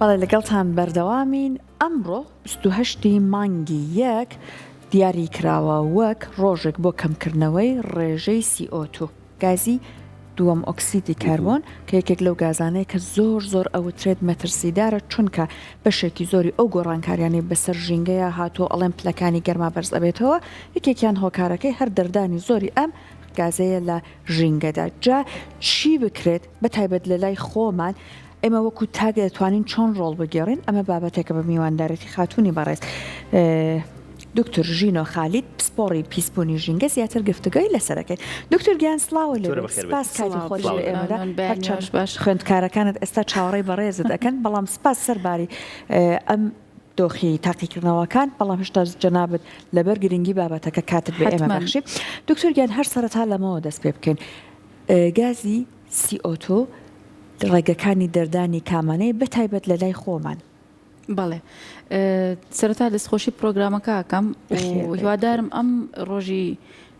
بەڵێ لەگەڵتان بەردەوامین، ئەمڕۆ 28 ی مانگی یەک دیاری کراوە وەک ڕۆژێک بۆ کەمکردنەوەی ڕێژەی CO2 گازی دووەم ئۆکسیدی کاربۆن کە یەکێک لەو گازانەیە کە زۆر زۆر ئەوترێت مەترسیدارە چونکە بەشێکی زۆری ئەو گۆڕانکاریانەی بەسەر ژینگەیا هاتووە ئەڵێن پلەکانی گەرما بەرز ئەبێتەوە یەکێکیان هۆکارەکەی هەر دەردانی زۆری ئەم گازەیە لە ژینگەدا جا چی بکرێت بە تایبەت لە لای خۆمان ئێمە وەکو تاک دەتوانین چۆن ڕۆڵ بگێڕین ئەمە بابەتێکە بە میواندارێتی خاتوونی بەڕێز دکتۆر ژینۆ خالید پسپۆڕی پیسبوونی ژینگە زیاتر گفتوگۆی لەسەر ئەکەین. دکتۆر گیان سڵاوە لێ بێت سپاس کاتی خۆت لە ئێمەدا هەرچەند خوێندکارەکانت ئێستا چاوەڕێی بەڕێزت ئەکەن بەڵام سپاس سەرباری ئەم دۆخی تاقیکردنەوەکان بەڵام هێشتا جەنابت لەبەر گرنگی بابەتەکە کاتت بە ئێمە بەخشی. دکتۆر گیان هەر سەرەتا لەمەوە دەست پێ بکەین گازی CO2 ڕێگەکانی دەردانی کامانەیە بەتایبەت لە لای خۆمان؟ بەڵێ سەرەتا دەستخۆشی پرۆگرامەکە ئەکەم و هیوادارم ئەم ڕۆژی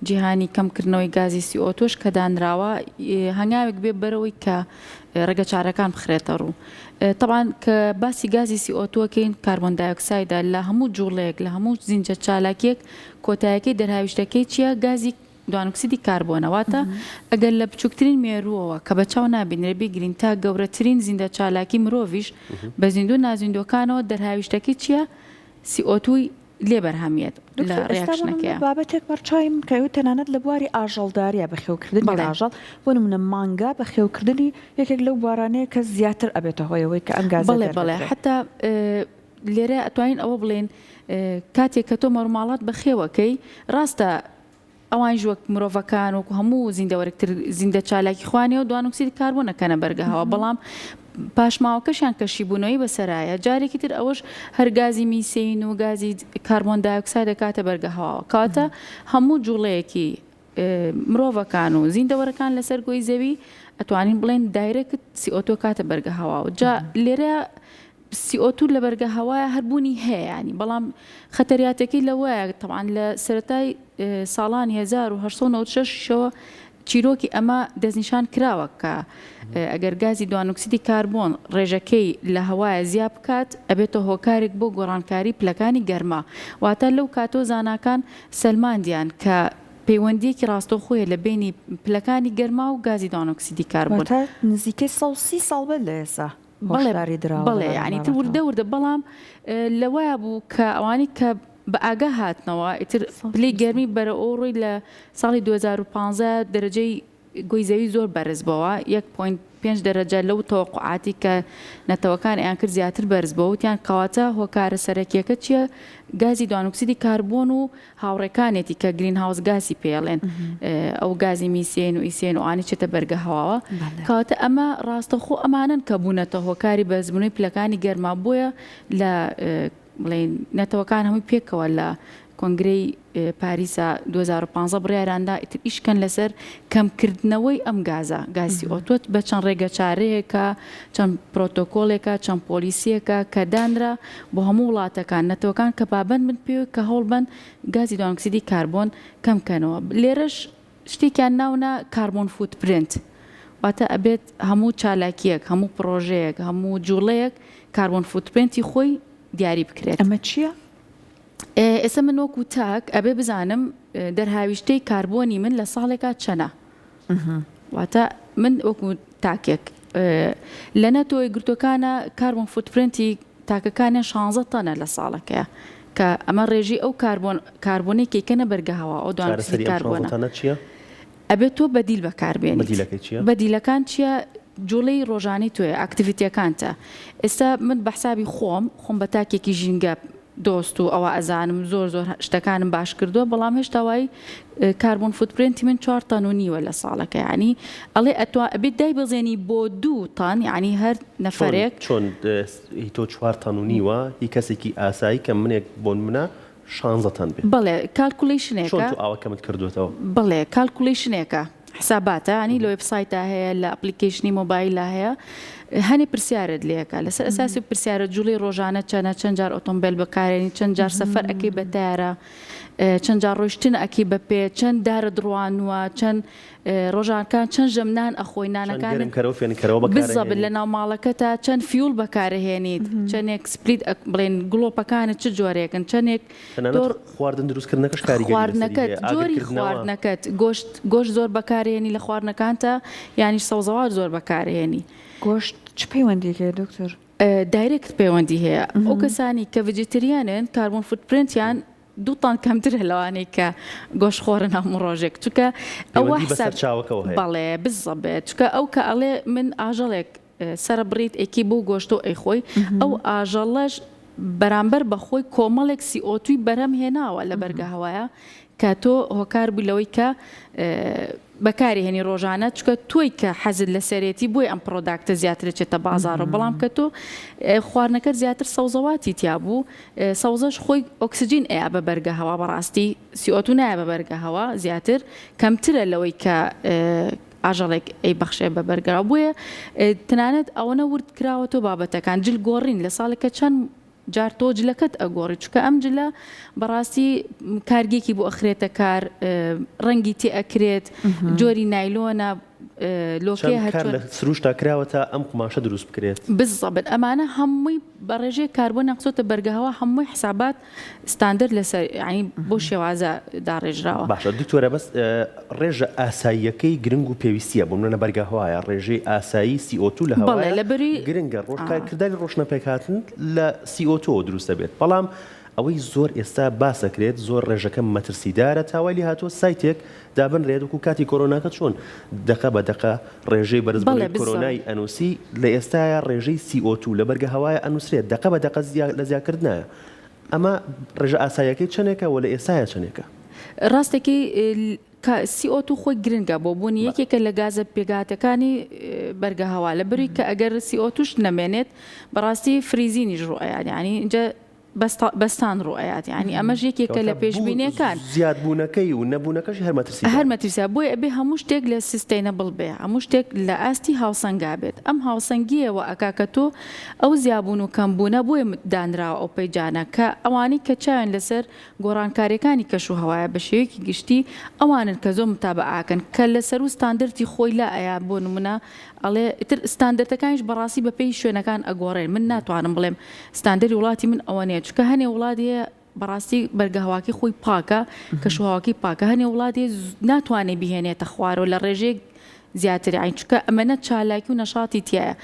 جیهانی کەمکردنەوەی گازی CO2 ش کە دانراوە هەنگاوێک بێ بەرەوەی کە ڕێگە چارەکان بخرێتە ڕوو تەبان کە باسی گازی CO2 ەکەین کاربۆن دایۆکسایدە لە هەموو جوڵەیەک لە هەموو زینجە چالاکیەک کۆتایەکەی دەرهاویشتەکەی چییە گازی دوانۆکسیدی کاربۆنە، واتە ئەگەر لە بچووکترین مێرووەوە کە بە چاو نابینرێت بیگرین تا گەورەترین زیندەچالاکی مرۆڤیش بە زیندوو و نازیندووەکانەوە دەرهاویشتەکەی چییە؟ CO2 ی لێ بەرهەم یەت لە دکتۆر ئێستا بۆ نمونە reaction ەکەیا. بابەتێک بەرچاوی من کەوت تەنانەت لە بواری ئاژەڵداریە بەخێوکردنی بەڵێ. ئاژەڵ بۆ نمونە مانگا بەخێوکردنی یەکێک لەو بوارانەیە کە زیاتر ئەبێتە هۆی ئەوەی کە ئەم گازە بەڵێ بەڵێ دەربدرێت. حەتا لێرە ئەتوانین ئەوە بڵێین کاتێک کە تۆ مەڕوماڵات بەخێوەکەی ڕاستە ئەوانیش وەک مرۆڤەکان وەکو هەموو زیندەوەرێک تر زیندە چالاکی خوانەوە دوانۆکسیدی کاربۆن ئەکەنە بەرگە هەوا بەڵام پاشماوەکەشیان کە شیبوونەوەی بەسەرایە جارێکی تر ئەوەش هەر گازی میسەین و گازی کاربۆن دایۆکساید دەکاتە بەرگە هەواوە کەواتە هەموو جوڵەیەکی مرۆڤەکان و زیندەوەرەکان لەسەر گۆی زەوی ئەتوانین بڵێن direct CO2 کاتە بەرگە هەواوە جا لێرە CO2 لە بەرگە هەوایە هەر بوونی هەیە یانی بەڵام خەتەریاتەکەی لەوەیە تەبعەن لە سەرەتای ساڵانی 1896 شەوە چیرۆکی ئەمە دەستنیشان کراوە کە ئەگەر گازی دوانۆکسیدی کاربۆن ڕێژەکەی لە هەوایە زیا بکات ئەبێتە هۆکارێک بۆ گۆڕانکاری پلەکانی گەرما واتە لەو کاتۆ زاناکان سەلماندیان کە پەیوەندیەکی ڕاستەوخۆیە لە بینی پلەکانی گەرما و گازی دوانۆکسیدی کاربۆن. واتە نزیکەی 130 ساڵ بەر لە ئێستا. بەڵێ هۆشداری دراوە بەڵێ لەبارەی یانی تر بابەتەوە. وردە وردە بەڵام لەوەیا بوو کە ئەوانەی کە بە ئاگا هاتنەوە ئیتر پلەی گەرمی بەرەو ئەو ڕووی لە ساڵی 2015 دەرەجەی گۆی زەوی زۆر بەرز بۆوە یەک point پێنج دەرەجە لەو تەوەقوعاتی کە نەتەوەکان ئەیان کرد زیاتر بەرز بۆوە وتیان کەواتە هۆکارە سەرەکیەکە چیە گازی دوانۆکسیدی کاربۆن و هاوڕێکانێتی کە greenhouse gas ی پێڵێن ئەو گازی میسێن و ئیسێن و ئانی چێتە بەرگە هەواوە کەواتە ئەمە ڕاستەخۆ ئەمانەن کە بوونەتە هۆکاری بەرزبوونەوەی پلەکانی گەرما بۆیە لە بڵێن نەتەوەکان هەمووی پێکەوە لە کۆنگرەی پاریسا 2015 بڕیاراندا ئیتر ئیشکەن لەسەر کەمکردنەوەی ئەم گازە گازی CO2 بە چەند ڕێگەچارەیەکە چەند پرۆتۆکۆلێکە چەند پۆلیسیەکە کە دانرا بۆ هەموو وڵاتەکان، نەتەوەکان کە پابەند بن پێوەی کە هەوڵبەن گازی دوانۆکسیدی کاربۆن کەم کەنەوە. لێرەش شتێکیان ناونا carbon footprint واتە ئەبێت هەموو چالاکییەک، هەموو پڕۆژەیەک، هەموو جوڵەیەک carbon footprint ی خۆی دیاری بکرێت. ئەمە چییە؟ ئێستا من وەکو تاک ئەبێ بزانم دەرهاویشتەی کاربۆنی من لە ساڵێکا چەنە؟ واتە من وەکو تاکێک لە نەتەوە یەکگرتووەکانە carbon footprint ی تاکەکانیان شانزە تەنە لە ساڵەکەیە کە ئەمە ڕێژەی ئەو کاربۆن کاربۆنەی کە ئەیکەنە بەرگە هەوا ئەو دوانۆکسیدی چارەسەری ئەم شانزە کاربۆنە تەنە چییە؟ ئەبێت تۆ بەدیل بەکاربێنیت بەدیلەکەی چییە؟ بەدیلەکان چییە؟ جوڵەی ڕۆژانەی تۆیە activity ەکانتە ئێستا من بە حسابی خۆم خۆم بە تاکێکی ژینگە دۆست و ئەوە ئەزانم زۆر زۆر شتەکانم باش کردووە بەڵام هێشتا وای carbon footprint ی من چوار تەن و نیوە لە ساڵەکە یعنی ئەڵێ ئەتوا ئەبێت دایبەزێنی بۆ دوو تەن یعنی هەر نەفەرێک چۆن هی تۆ چوار تەن و نیوە هی کەسێکی ئاسایی کە منێک بۆ نمونە شانزە تەن بێ بەڵێ calculation ێکە چۆن تۆ ئاوا کەمت کردووەتەوە؟ هەنێ پرسیارت لێکا لەسەر ئەساسی پرسیارە جوڵی ڕۆژانە چەنە چەند جار ئۆتۆمبیل بەکارێنی چەند جار سەفەر ئەکەی بە تارە چەند جار ڕۆیشتن ئەکەی بە پێ چەند دارت ڕوانووە چەند ڕۆژانکان چەند ژەم نان ئەخۆی نانەکان بزەبت لە ناو ماڵەکەتا چەند fuel بەکارهێنیت چەندێک split بڵێن گڵۆپەکانت چ جۆرێکن چەندێک تەنانەت خواردن دروستکردنەکەش کاریگەری لەسەری هەیە، جۆری خواردنەکەت گۆشت گۆشت زۆر بەکارهێنی لە خواردنەکانتا یانیش سەوزەوات زۆر بەکارهێنی. گۆشت چ پەیوەندیەک هەیە دکتۆر؟ direct پەیوەندی هەیە ئەو کەسانی کە vegetarian ن carbon footprint یان دوو تان کەمترە لەوانەی کە گۆشت خۆرن هەموو ڕۆژێک چونکە ئەوە حساب بەڵێ بزەبێت چونکە ئەو کە ئەڵێ من ئاژەڵێک سەرەبڕیت ئەیکەی بەو گۆشتە و ئەیخۆی، ئەو ئاژەڵەش بەرامبەر بە خۆی کۆمەڵێک CO2 ی بەرهەم هێناوە لە بەرگە هەوایە کە تۆ هۆکار بووی لەوەی کە بەکاری هێنی ڕۆژانە چونکە تۆی کە حەزت لەسەرێتی بۆی ئەم product ە زیاتر چێتە بازاڕەوە بەڵام کە تۆ خواردنەکەت زیاتر سەوزەواتی تیا بوو سەوزەش خۆی ئۆکسجین ئەیا بە بەرگە هەوا بەڕاستی CO2 نایە بە بەرگە هەوا زیاتر کەمترە لەوەی کە ئاژەڵێک ئەیبەخشێ بە بەرگەڕا بۆیە تەنانەت ئەوەنە ورد کراوەتەوە بابەتەکان جل گۆڕین لە ساڵێکە چەند جار تۆ جلەکەت ئەگۆڕی چونکە ئەم جلە بەڕاستی کارگێکی بۆ ئەخرێتە کار ڕەنگی تێ ئەکرێت جۆری نایلۆنە لۆکێ هەر لە سروشتا کراوە تا ئەم قوماشە دروست بکرێت. بزەبت ئەمانە هەمووی بە ڕێژەی کاربۆنیان خستۆتە بەرگەهەوا هەمووی حسابات ستاندەر لەسەر یانی بۆ شێوازە داڕێژراوە. باشە دکتۆرە بەس ڕێژە ئاساییەکەی گرنگ و پێویستیە بۆ منە بەرگە هەوایە ڕێژەی ئاسایی CO2 لە هەوایە لەبەری گرنگە ڕۆژ کرداری ڕۆشنە پێکهاتن لە CO2 دروست دەبێت بەڵام ئەوەی زۆر ئێستا باس دەکرێت زۆر ڕێژەکە مەترسیدارە تا وای لێهاتووە سایتێک دابنرێت وەکو کاتی کۆرۆناکە چۆن دەقە بە دەقە ڕێژەی بەرزبوونەوەی کۆرۆنای ئەنووسی لە ئێستایا ڕێژەی CO2 لە بەرگە هەوایە ئەنووسرێت دەقە بە دەقە لە زیاکردنایە ئەمە ڕێژە ئاساییەکەی چەنێکە وە لە ئێستایا چەنێکە؟ ڕاستەکەی CO2 خۆی گرنگە بۆ بوونی یەکێکە لە گازە پێکهاتەکانی بەرگە هەوا لە بری کە ئەگەر CO2 ش نەمێنێت بەڕاستی freezing یش ڕوئەیات یانی ئینجا بەستان ڕوئەیات یانی ئەمەش یەکێکە لە پێشبینیەکان. زیادبوونەکەی و نەبوونەکەشی هەر مەترسیدارە. هەر مەترسیدارە بۆیە ئەبێ هەموو شتێک لە sustainable بێ هەموو شتێک لە ئاستی هاوسەنگا بێت ئەم هاوسەنگییە وا ئەکا کە تۆ ئەو زیابوون و کەمبوونە بۆیە دانراوە ئەو page انە کە ئەوانەی کە چاویان لەسەر گۆڕانکاریەکانی کەش و هەوایە بە شێوەیەکی گشتی ئەوانن کە زۆر متابەعە ئەکەن کە لە سەروو ستاندەرتی خۆی لا ئەیا بۆ نمونە ئەڵێ ئیتر ستاندەرتەکانیش بەڕاستی بە پێی شوێنەکان ئەگۆڕێن من ناتوانم بڵێم ستاندەری وڵاتی من ئەوە نیە چونکە هەنێ وڵات هەیە بەڕاستی بەرگە هەواکەی خۆی پاکە کەش و هەواکەی پاکە هەنێ وڵات هەیە ناتوانێ بیهێنێتە خوارەوە لە ڕێژەیەک زیاتر یانی چونکە ئەمەنە چالاکی و نەشاتی تیایە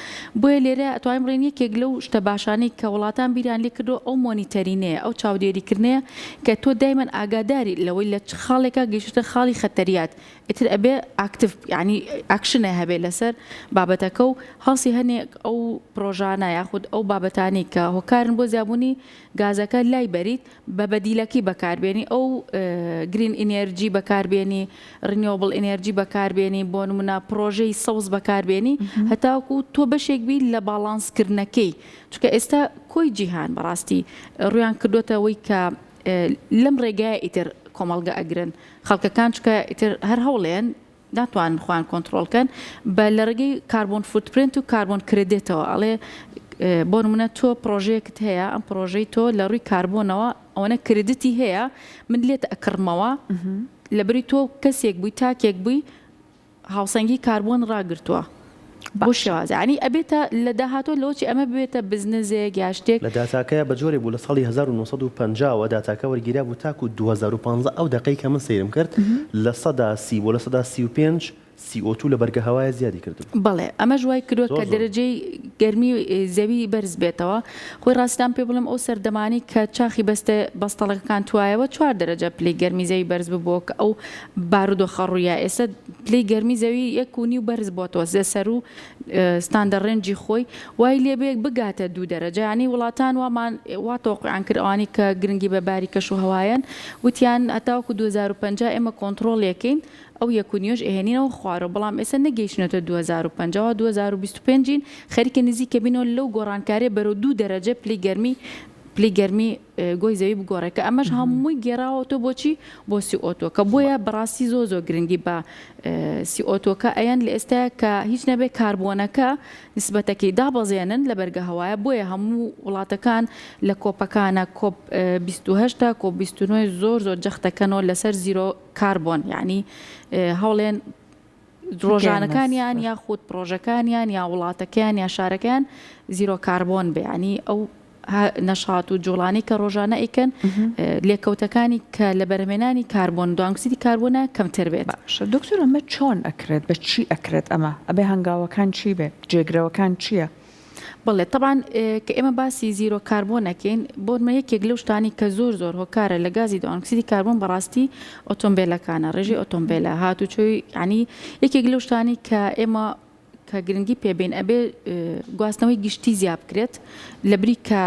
بۆیە لێرە ئەتوانین بڵێین یەکێک لەو شتە باشانەی کە وڵاتان بیریان لێ کردەوە ئەو monitoring ەیە ئەو چاودێریکردنەیە کە تۆ دایمەن ئاگاداری لەوەی لە چ خاڵێکا گەیشتە خاڵی خەتەریات ئیتر ئەبێ active یانی action ە هەبێ لەسەر بابەتەکە و هەڵسی هەنێک ئەو پرۆژانە یاخود ئەو بابەتانەی کە هۆکارن بۆ زیابوونی گازەکە لای بەریت بە بەدیلەکەی بەکاربێنی ئەو green energy بەکاربێنی renewable energy بەکاربێنی بۆ نمونە پرۆژەی سەوز بەکاربێنی هەتاکو تۆ بەشێک بی لە باڵانس کردنەکەی چونکە ئێستا کۆی جیهان بەڕاستی ڕویان کردوتەوەی کە لەم ڕێگایە ئیتر کۆمەڵگە ئەگرن خەڵکەکان چونکە ئیتر هەر هەوڵێن ناتوانن خۆیان کۆنتڕۆڵ کەن بە لە ڕێگەی carbon footprint و carbon credit ەوە ئەڵێ بۆ نمونە تۆ پڕۆژەیەکت هەیە ئەم پڕۆژەی تۆ لە ڕووی کاربۆنەوە ئەوەنە credit ی هەیە من لێت ئەکڕمەوە لەبری تۆ کەسێک بووی تاکێک بووی هاوسەنگی کاربۆن ڕاگرتووە بۆ شێوازە یانی ئەبێتە لە داهاتوو لەوە چی ئەمە ببێتە بزنزێک یا شتێک. لە داتاکەیا بە جۆرێک بوو لە ساڵی 1950 وە داتاکە وەرگیرا بوو تاکو 2015 ئەو دەقەی کە من سەیرم کرد 30% بۆ 35% CO2 لە بەرگە هەوایە زیادی کردبوو. بەڵێ ئەمەش وای کردووە زۆر کە زۆر. دەرەجەی گەرمی زەوی بەرز بێتەوە خۆی ڕاستتان پێ بڵێم ئەو سەردەمانەی کە چاخی بەستە بەستەڵەکەکان توایەوە چوار دەرەجە پلەی گەرمی زەوی بەرز ببووە کە ئەو بارودۆخە ڕوویا ئێستا پلەی گەرمی زەوی یەک و نیو بەرز بۆتەوە لە سەروو ستاندەر range ی خۆی وای لێ بێ بگاتە دوو دەرەجە یانی وڵاتان وامان وا تەوەقوعیان کرد ئەوانەی کە گرنگی بە باری کەش و هەوایەن وتیان هەتاوەکو 2050 ئێمە کۆنتڕۆڵیەکەین ئەو یەک و نیوەش ئەهێنینەوە خوارەوە بەڵام ئێستا نەگەیشتینەتە 2050 وا 2025 ین خەریکە نزیکە بینەوە لەو گۆڕانکاریە بەرەو دوو دەرەجە پلەی گەرمی. پلەی گەرمی گۆی زەوی بگۆڕێ کە ئەمەش هەمووی گێڕاوەتەوە بۆچی بۆ CO2 ەکە بۆیە بەڕاستی زۆر زۆر گرنگی بە CO2 ەکە ئەیەن لە ئێستا کە هیچ نەبێ کاربۆنەکە نسبەتەکەی دابەزێنن لە بەرگە هەوایە بۆیە هەموو وڵاتەکان لە COP ەکانە COP 28 تا COP 29 زۆر زۆر جەختەکەنەوە لەسەر zero carbon یعنی هەوڵێن ڕۆژانەکانیان یاخود پڕۆژەکانیان یا وڵاتەکەیان یا شارەکەیان zero carbon بێ یانی ئەو نەشات و جوڵانی کە ڕۆژانە ئەیکەن لێکەوتەکانی کە لە بەرهمێنانی کاربۆن دوانکسیدی کاربۆنە کەمتر بێت. باشە دکتۆر ئەمە چۆن ئەکرێت بە چی ئەکرێت ئەمە ئەبێ هەنگاوەکان چی بێ جێگرەوەکان چییە؟ بەڵێ تەبعەن کە ئێمە باسی zero carbon ئەکەین بۆ نمونە یەکێک لەو شتانەی کە زۆر زۆر هۆکارە لە گازی دوانکسیدی کاربۆن بەڕاستی ئۆتۆمبێلەکانە ڕێژەی ئۆتۆمبێلە هاتوچۆی یانی یەکێک لەو شتانەی کە ئێمە کە گرنگی پێبین ئەبێ گواستنەوەی گشتی زیا بکرێت لەبری کە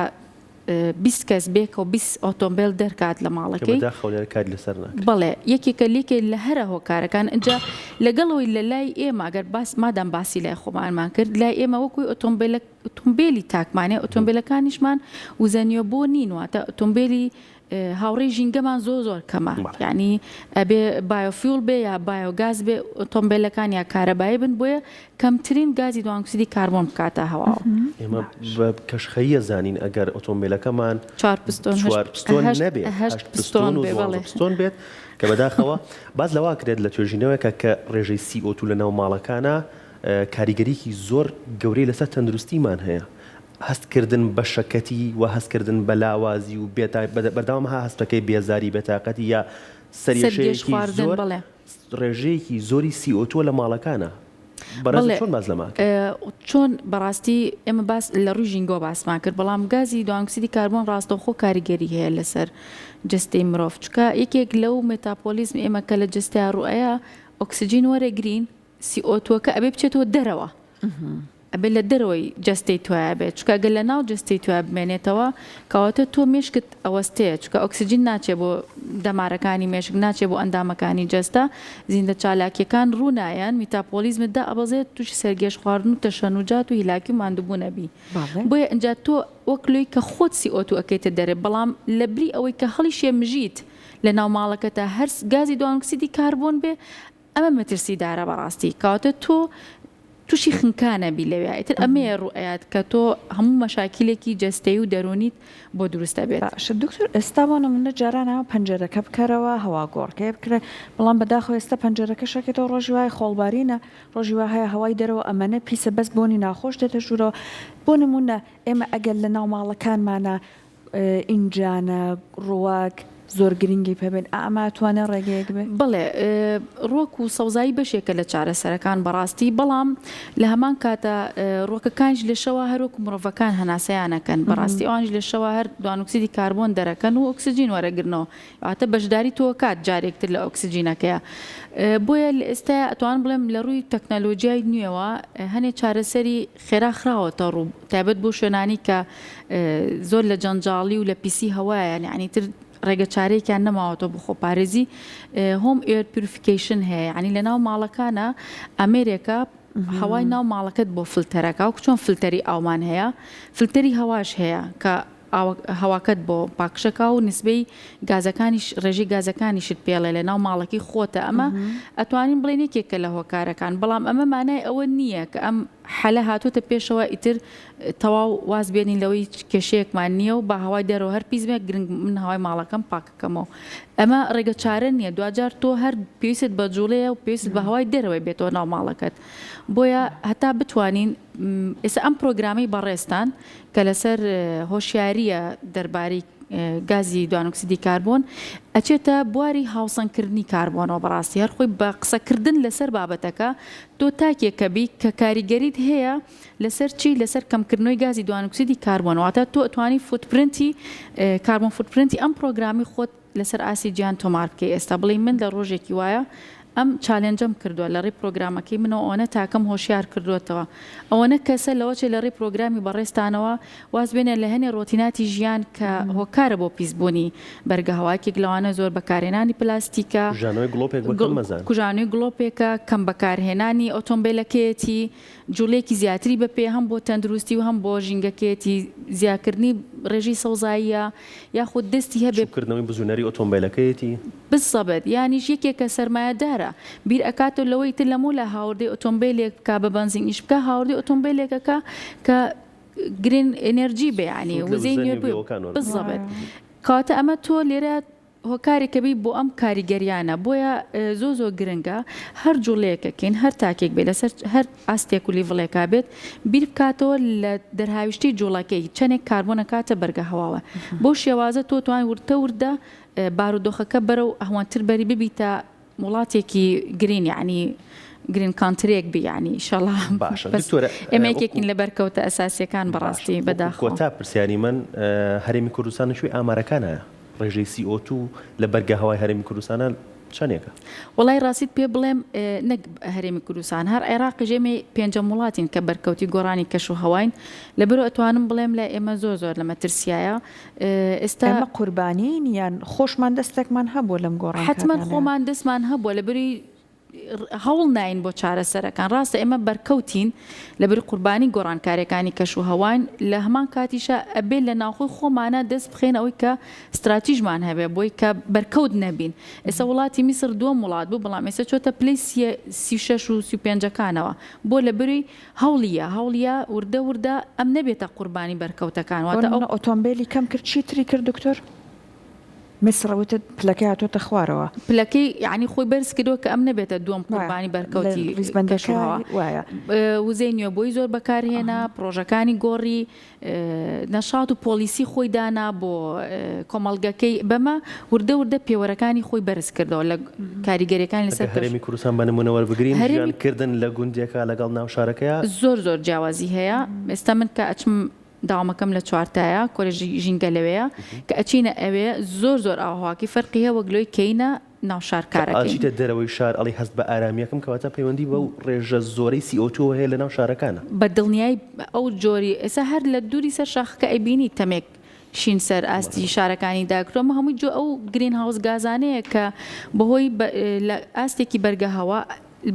20 کەس بێکەوە 20 ئۆتۆمبێل دەرکات لە کە ماڵەکەی. بەداخەوە لێرە کاری لەسەر ناکرێت. بەڵێ یەکێکە لێکێ لە هەرە هۆکارەکان ئینجا لەگەڵەوەی لە لای ئێمە گەر باس مادام باسی لای خۆمانمان کرد لای ئێمە وەکوی ئۆتۆمبێلە ئۆتۆمبێلی تاکمانێ ئۆتۆمبێلەکانیشمان وزە نوێبۆ نین واتە ئۆتۆمبێلی هاوڕێی ژینگەمان زۆر زۆر کەمە یعنی ئەبێ biofuel بێ یا بایۆگاز بێ ئۆتۆمبێلەکان یا کارەبایی بن بۆیە کەمترین گازی دوانکسیدی کاربۆن بکاتە هەواوە. ئێمە بە کەشخەییە زانین ئەگەر ئۆتۆمبێلەکەمان چوار پستۆن چوار پستۆن نەبێت هەشت پستۆن و دوانزە پستۆن بێت کە بەداخەوە باس لەوە کرێت لە توێژینەوەیەکە کە ڕێژەی CO2 لە ناو ماڵەکانە کاریگەریی زۆر گەورەی لەسەر تەندروستیمان هەیە هەستکردن بە شەکەتی و هەستکردن بە لاوازی و بەردەوام ها هەستەکەی بێزاری بێتاقەتی یا سەرێشەیەکی زۆر ڕێژەیەکی زۆری CO2 لە ماڵەکانە. بەڕێزت چۆن باس لەمە ئەکەی؟ چۆن بەڕاستی ئێمە باس لە ڕووی ژینگەوە باسمان کرد بەڵام گازی دوانکسیدی کاربۆن ڕاستەوخۆ کاریگەری هەیە لەسەر جەستەی مرۆڤ چونکە یەکێک لەو metabolism ئێمە کە لە جەستەیا ڕوئەیا ئۆکسجین وەرەگرین CO2 ەکە ئەبێ بچێتەوە دەرەوە ئەبێ لە دەرەوەی جەستەی تۆیا بێت چونکە گەر لە ناو جەستەی تۆیا بمێنێتەوە کەواتە تۆ مێشکت ئەوەستێ چونکە ئۆکسجین ناچێ بۆ دەمارەکانی مێشک ناچێ بۆ ئەندامەکانی جەستە زیندە چالاکیەکان ڕوو نایەن میتاپۆلیزمت دائەبەزێت توشی سەرگێژ خواردن و تەشەنوجات و هیلاکی و ماندوبوون ئەبی بۆیە ئینجا تۆ وەک لۆی کە خۆت CO2 ئەکەیتە دەرێ بەڵام لەبری ئەوەی کە هەڵیشێ مژیت لە ناو ماڵەکەتا هەر گازی دوانکسیدی کاربۆن بێ ئەمە مەترسیدارە بەڕاستی کەواتە تۆ توشی خنکانە بی لەویا ئیتر ئەمەیە ڕوو ئەیات کە تۆ هەموو مەشاکیلێکی جەستەیی و دەروونیت بۆ دروست ئەبێت. باشە دکتۆر ئێستا بۆ نمونە جاران ئەوە پەنجەرەکە بکەرەوە هەوا گۆڕکێ بکرێ بەڵام بەداخەوە ئێستا پەنجەرەکە شەکێتەوە ڕۆژی وایە خۆڵبارینە ڕۆژی وا هەیە هەوای دەرەوە ئەمەنە پیسە بەس بۆنی ناخۆش دێتە ژوورەوە بۆ نمونە ئێمە ئەگەر لە ناو ماڵەکانمانا ئینجانە ڕووەک زۆر گرنگی پێ بێن ئا ئەمە ئەتوانێ ڕێگەیەک بێ؟ بەڵێ ڕووەک و سەوزایی بەشێکە لە چارەسەرەکان بەڕاستی بەڵام لە هەمان کاتا ڕووەکەکانیش لە شەوا هەر وەکو مرۆڤەکان هەناسەیان ئەکەن بەڕاستی ئەوانیش لە شەوا هەر دوانۆکسیدی کاربۆن دەرەکەن و ئۆکسجین وەرەگرنەوە واتە بەشداری تۆ کات جارێک تر لە ئۆکسجینەکەیە بۆیە لە ئێستایا ئەتوانم بڵێم لە ڕووی تەکنەلۆجیای نوێوە هەنێ چارەسەری خێرا خراوەتە ڕوو تایبەت بۆ شوێنانی کە زۆر لە جەنجاڵی و لە پیسی هەوایان یعنی تر ڕێگە چارەیەکیان نەماوەتەوە بۆ خۆپارێزی home air purification هەیە یعنی لە ناو ماڵەکانە ئامێرێکە هەوای ناو ماڵەکەت بۆ فلتەرەکە وەک چۆن فلتەری ئاومان هەیە فلتەری هەواش هەیە کە هەواکەت بۆ پاکژەکا و نسبەی گازەکانیش ڕێژەی گازەکانیشت پێڵێ لە ناو ماڵەکەی خۆتە ئەمە ئەتوانین بڵێن یەکێکە لە هۆکارەکان بەڵام ئەمە مانای ئەوە نییە کە ئەم حەلە هاتووەتە پێشەوە ئیتر تەواو واز بێنین لەوەی هیچ کێشەیەکمان نییە و با هەوای دەرەوە هەر پیس بێ گرنگ من هەوای ماڵەکەم پاکەکەمەوە ئەمە ڕێگە چارە نییە دواجار تۆ هەر پێویستت بە جوڵەیە و پێویستت بە هەوای دەرەوەی بێتەوە ناو ماڵەکەت بۆیە هەتا بتوانین ئێستا ئەم پرۆگرامەی بەڕێزتان کە لەسەر هۆشیارییە دەربارەی گازی دوانۆکسیدی کاربۆن ئەچێتە بواری هاوسەنگکردنی کاربۆنەوە بەڕاستی هەر خۆی بە قسەکردن لەسەر بابەتەکە تۆ تاکێک کە بی کە کاریگەریت هەیە لەسەر چی لەسەر کەمکردنەوەی گازی دوانۆکسیدی کاربۆن واتە تۆ ئەتوانی footprint ی carbon footprint ی ئەم پرۆگرامی خۆت لەسەر ئاستی جیهان تۆمار بکەی ئێستا بڵێی من لە ڕۆژێکی وایە ئەم challenge ەم کردووە لە ڕێی پرۆگرامەکەی منەوە ئەوەنە تاکەم هۆشیار کردووەتەوە ئەوەنە کەسە لەوە چێ لە ڕێی پرۆگرامی بەڕێزتانەوە واز بێنێ لە هەنێ ڕۆتیناتی ژیان کە هۆکارە بۆ پیسبوونی بەرگە هەوا یەکێک لەوانە زۆر بەکارهێنانی پلاستیکە کوژانەوەی گڵۆپێک بە کەم مەزان. کوژانەوەی گڵۆپێکە کەم بەکارهێنانی ئۆتۆمبێلەکەیەتی جوڵەیەکی زیاتری بە پێ هەم بۆ تەندروستی و هەم بۆ ژینگەکەیەتی زیاکردنی. ڕێژەی سەوزاییە یاخود دەستی هەبێ. چووکردنەوەی بزوێنەری ئۆتۆمبێلەکەیەتی. بزەبت یانیش یەکێکە سەرمایەدارە بیر ئەکاتەوە لەوەی تر لەمەولا هاوردەی ئۆتۆمبێلێک بکا بە بەنزین ئیش بکا هاوردەی ئۆتۆمبێلێک ئەکا کە green energy بێ یانی سوود لە وزەی وزە نوێ بوێ نوێبووەکان وەربگرێت. بزەبت کەواتە ئەمە تۆ لێرە هۆکارێکە بی بۆ ئەم کاریگەریانە بۆیە زۆر زۆر گرنگە هەر جوڵەیەکەکەین هەر تاکێک بێ لەسەر هەر ئاستێک و level ێکا بێت بیر بکاتەوە لە دەرهاویشتەی جوڵەکەی چەندێک کاربۆن ئەکاتە بەرگە هەواوە بەو شێوازە تۆ توانی وردە وردە بارودۆخەکە بەرەو ئەهوەنتر بەری ببیتە وڵاتێکی green یەعنی green country ێک بی یەعنی ئیشەڵا باشە بەس دکتۆرە ئێمە وەکو یەکێکین لە بەرکەوتە ئەساسیەکان باشە بەڕاستی وەکو بەداخەوە. کۆتا پرسیاری من هەرێمی کوردستان لە کوێی ئامارەکانایە ڕێژەی CO2 لە بەرگە هەوای هەرێمی کوردستانا چەنێکە؟ وەڵای ڕاستیت پێ بڵێم نەک هەرێمی کوردستان هەر عێراقیش ئێمە پێنجەم وڵاتین کە بەرکەوتی گۆڕانی کەش و هەواین لەبەرئەوە ئەتوانم بڵێم لای ئێمە زۆر زۆر لە مەترسیایە ئێستا. ئێمە قوربانین یان خۆشمان دەستێکمان هەبووە لەم حەتمەن گۆڕانکاریانەیا؟ خۆمان دەستمان هەبووە لەبری هەوڵ ناین بۆ چارەسەرەکان ڕاستە ئێمە بەرکەوتین لەبری قوربانی گۆڕانکاریەکانی کەش و هەواین لە هەمان کاتیشا ئەبێ لە ناوخۆی خۆمانا دەست بخەینە ئەوەی کە ستراتیژمان هەبێ بۆی کە بەرکەوت نەبین ئێستا وڵاتی میسر دووەم وڵات بوو بەڵام ئێستا چۆتە پلەی 36 و 35ەکانەوە بۆ لەبری هەوڵیە هەوڵیە وردە وردە ئەم نەبێتە قوربانی بەرکەوتەکان بۆ واتە ئەو. نمونە ئۆتۆمبێلی کەم کرد چی تری کرد دکتۆر؟ میسڕ وتت پلەکەی هاتۆتە خوارەوە. پلەکەی یانی خۆی بەرز کردەوە کە ئەم نەبێتە دووەم وایە قوربانی لە بەرکەوتی ڕیزبەندەکە کەشوهەوا. وایە. وزەی نوێبووی زۆر بەکارهێنا، پڕۆژەکانی گۆڕی، نەشات و پۆڵیسی خۆی دانا بۆ کۆمەڵگەکەی، بەمە وردە وردە پێوەرەکانی خۆی بەرز کردەوە لە کاریگەریەکانی لەسەر ئەگەر کەش. هەرێمی کوردستان بە نموونە وەربگرین، ژیان هەرێمی. کردن لە گوندێکا لەگەڵ ناو شارەکەیا. زۆر زۆر جیاوازی هەیە، ئێستا من کە ئەچم داوامەکەم لە چوارتایە، کۆلێژی ژینگە لەوێیە، کە ئەچینە ئەوێ زۆر زۆر ئاوهەواکەی فەرقی هەیە وەک لۆی کەینە ناو شار کە کارەکەین. ئەچیتە دەرەوەی شار ئەڵێی هەست بە ئارامی ئەکەم کەواتە پەیوەندی بەو ڕێژە زۆرەی CO2 وە هەیە لەناو شارەکانا. بە دڵنیایی ئەو جۆری ئێستا هەر لە دووری سەر شاخەکە ئەیبینی تەمێک شین سەر ئاستی شارەکانی داگرتووە ئەمە هەمووی جۆ ئەو greenhouse گازانەیە کە بەهۆی لە ئاستێکی بەرگە هەوا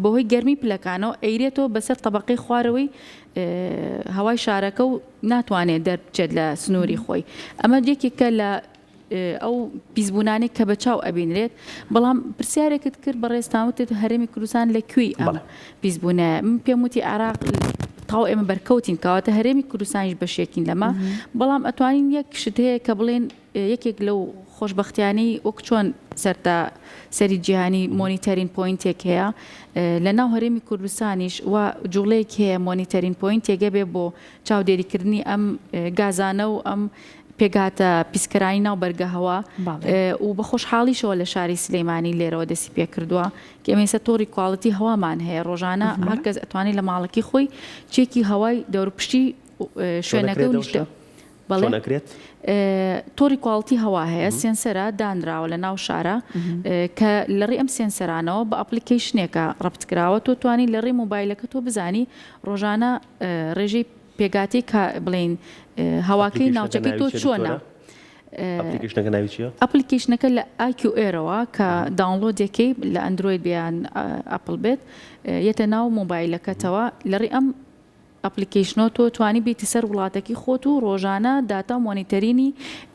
بەهۆی گەرمی پلەکانەوە ئەیرێتەوە بەسەر تەبەقەی خوارەوەی هەوای شارەکە و ناتوانێت دەربچێت لە سنووری خۆی ئەمە یەکێکە لە ئەو پیسبوونانەی کە بە چاو ئەبینرێت بەڵام پرسیارێکت کرد بەڕێزتان وتت هەرێمی کوردستان لە کوێی ئەم پیسبوونە من پێم وتی عێراق تاو ئێمە بەرکەوتین کەواتە هەرێمی کوردستانیش بەشێکین لەمە بەڵام ئەتوانین یەک شت هەیە کە بڵێن یەکێک لەو خۆشبەختیانەی وەک چۆن سەرتا سەری جیهانی monitoring point ێک هەیە لە ناو هەرێمی کوردستانیش و جوڵەیەک هەیە monitoring point ێک هەبێ بۆ چاودێریکردنی ئەم گازانە و ئەم پێکهاتە پیسکەرانی ناو بەرگە هەوا و بە خۆشحاڵیشەوە لە شاری سلەیمانی لێرەوە دەستی پێکردووە کە ئێمە ئێستا تۆڕی quality هەوامان هەیە ڕۆژانە هەر کەس ئەتوانێت لە ماڵەکەی خۆی چێکی هەوای دەوروپشتی شوێنەکە و نیشتە بەڵێ تۆڕی quality هەوا هەیە sensor ە دانراوە لە ناو شارە کە لە ڕێی ئەم sensor انەوە بە application ێکە ڕەبت کراوە تۆ توانی لە ڕێی مۆبایلەکە تۆ بزانی ڕۆژانە ڕێژەی پێکهاتەی کا بڵێین هەواکەی application ەکە ناوچەکەی ناوی تۆ چیە چۆنە دکتۆرە؟ application ەکە ناوی چیە؟ application ەکە لە IQ Air ەوە کە download ەکەی لە ئەندرۆید بێ یان ئەپڵ بێت یەتە ناو مۆبایلەکەتەوە لە ڕێی ئەم application ەوە تۆ توانی بیتی سەر وڵاتەکی خۆت و ڕۆژانە داتا و monitoring ی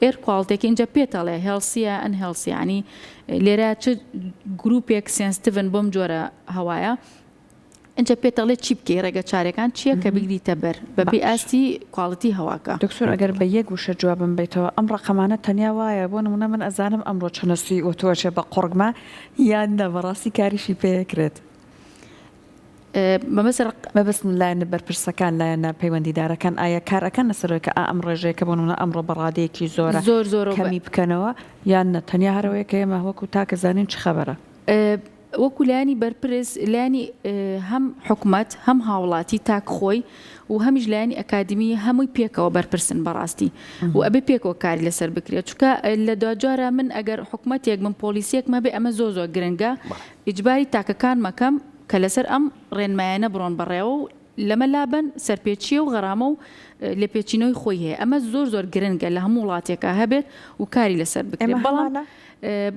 air quality ەکەی ئینجا پێت ئەڵێ healthy یە unhealthy یانی لێرە چ گروپێک sensitive ن بۆم جۆرە هەوایە ئینجا پێت ئەڵێ چی بکەی ڕێگە چارەکان چییە کە بگریتە بەر بەپێی باش. ئاستی quality هەواکە. دکتۆر ئەگەر بە یەک وشە جوابم بەیتەوە ئەم ڕەقەمانە تەنیا وایە بۆ نمونە من ئەزانم ئەمڕۆ چەنە سوی ئۆتۆ ئەچێ بە قوڕگما یان نە بەڕاستی کاریشی پێ ئەکرێت؟ مەبەست ڕق. مەبەستم لایەنە بەرپرسەکان لایەنە پەیوەندیدارەکان ئایا کار ئەکەن لەسەر ئەوەی کە ئا ئەم ڕێژەیە کە بۆ نمونە ئەمڕۆ بە ڕادەیەکی زۆرە زۆر زۆرە و بە. کەمی بکەنەوە یان نە تەنیا هەر ئەوەیە کە ئێمە وەکو تاک ئەزانین چ خەبەرە؟ وەکو لایەنی بەرپرس، لایەنی هەم حکومەت، هەم هاوڵاتی تاک خۆی و هەمیش لایەنی ئەکادیمی هەمووی پێکەوە بەرپرسن بەڕاستی و ئەبێ پێکەوە کاری لەسەر بکرێت چونکە لە دواجارا من ئەگەر حکومەتێک بم پۆلیسیەکم هەبێ ئەمە زۆر زۆر گرنگە ئیجباری تاکەکان مەکەم کە لەسەر ئەم ڕێنمایانە بڕۆن بەڕێوە و لەمە لابەن سەرپێچیە و غەرامە و لێپێچینەوەی خۆی هەیە ئەمە زۆر زۆر گرنگە لە هەموو وڵاتێکا هەبێت و کاری لەسەر بکرێت ئێمە بەڵام هەمانە؟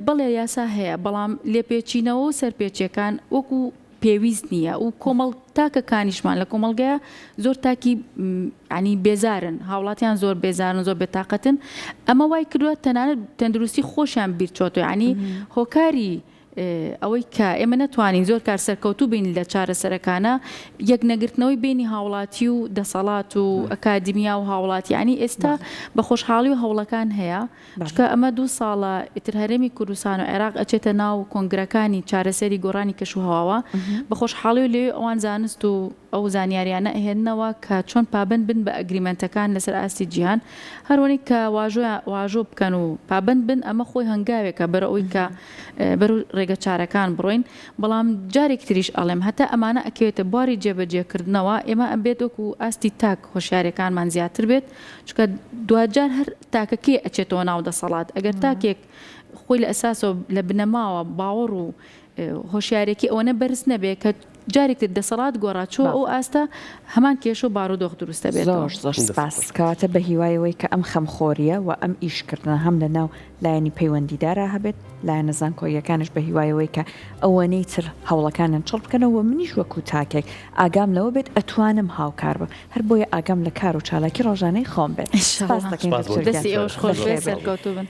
بەڵێ یاسا هەیە بەڵام لێپێچینەوە و سەرپێچیەکان وەکو. پێویست نییە و کۆمەڵ تاکەکانیشمان لە کۆمەڵگەیە زۆر تاکی ینی بێزارن هاوڵاتیان زۆر بێزارن زۆر بێتاقەتن ئەمە وای کردووە تەنانەت تەندروستی خۆشیان بیرچۆتەوە ینی هۆکاری ئەوەی کە ئێمە نەتوانین زۆر کار سەرکەوتوو بین لە چارەسەرەکانە یەک نەگرتنەوەی بینی هاوڵاتی و دەسەڵات و ئەکادیمیا و هاوڵاتی ینی ئێستا بە خۆشحاڵی و هەوڵەکان هەیە چونکە ئەمە دوو ساڵە ئیتر هەرێمی کوردستان و عێراق ئەچێتە ناو کۆنگرەکانی چارەسەری گۆڕانی کەشوهەواوە، بە خۆشحاڵی و لەوێ ئەوان زانست و ئەو زانیاریانە ئەهێننەوە کە چۆن پابەند بن بە agreement ەکان لەسەر ئاستی جیهان، هەروەنی کە واژۆیان واژۆ بکەن و پابەند بن ئەمە خۆی هەنگاوێکە بەرەو ئەوی کە بەرەو ڕێگە چارەکان بڕۆین، بەڵام جارێکی تریش ئەڵێم هەتا ئەمانە ئەکەوێتە بواری جێبەجێکردنەوە ئێمە ئەبێت وەکو ئاستی تاک هۆشیاریەکانمان زیاتر بێت، چونکە دواجار هەر تاکەکەی ئەچێتەوە ناو دەسەڵات ئەگەر تاکێک خۆی لە ئەساسەوە لە بنەماوە باوەڕ و هۆشیارێکی ئەوەنە بەرز نەبێ کە جارێک تر دەسەڵات گۆڕا چۆ ئەو ئاستە هەمان کێشە و بارودۆخ دروست دەبێتەوە. زۆر زۆر سپاس. کەواتە بە هیوای ئەوەی کە ئەم خەمخۆرییە و ئەم ئیشکردنە هەم لە ناو لایەنی پەیوەندیدارا هەبێت، لایەنە زانکۆییەکانیش بە هیوای ئەوەی کە ئەوەنەی تر هەوڵەکانیان چڕ بکەنەوە و منیش وەکو تاکێک ئاگام لەوە بێت ئەتوانم هاوکار بم هەر بۆیە ئاگام لە کار و چالاکی ڕۆژانەی خۆم بێت. سپاس دەکەین دکتۆر گیان. دەستی ئێوەش خۆش بێت سەرکەوتوو بن.